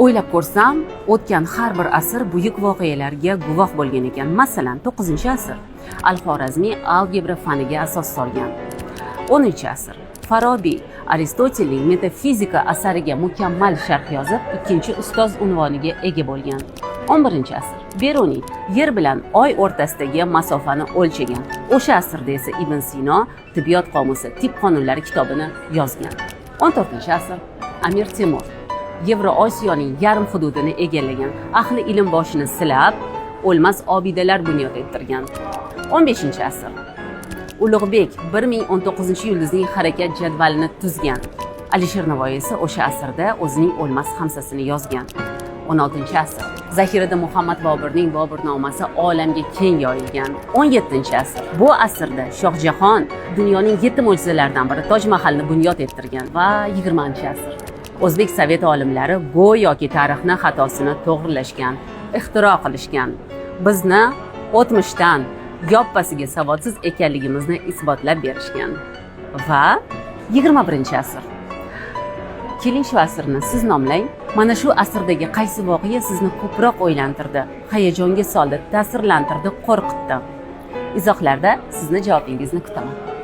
O'ylab ko'rsam, o'tgan har bir asr buyuk voqealarga guvoh bo'lgan ekan. Masalan, 9-asr. Al-Xorazmiy algebra faniga asos solgan. 10-asr. Farobiy Aristotelning Metafizika asariga mukammal sharh yozib, ikkinchi ustoz unvoniga ega bo'lgan. 11-asr. Beruniy Yer bilan Oy o'rtasidagi masofani o'lchagan. O'sha asrda esa Ibn Sino Tibbiyot qomusi, tib qonunlari kitobini yozgan. 14-asr. Amir Temur Yevroosiyoning yarim hududini egallagan, ahli ilm boshini silab, o'lmas obidalar bunyod ettirgan. 15-asr. Ulug'bek 1019-yulduzning harakat jadvalini tuzgan. Alisher Navoiy esa o'sha asrda o'zining o'lmas xamsasini yozgan. 16-asr. Zahiriddin Muhammad Boburning Boburnomasi olamga keng yoyilgan. 17-asr. Bu asrda Shohjahon dunyoning yetti mo'jizalaridan biri Toj Mahalni bunyod ettirgan va 20-asr. O'zbek sovet olimlari go'yoki tarixni xatosini to'g'rilashgan, ixtiro qilishgan. Bizni o'tmishdan yoppasiga savodsiz ekanligimizni isbotlab berishgan. Va 21-asr. Keling, shu asrni siz nomlang. Mana shu asrdagi qaysi voqea sizni ko'proq o'ylantirdi, hayajonga soldi, ta'sirlantirdi, qo'rqitdi? Izohlarda sizni javobingizni kutaman.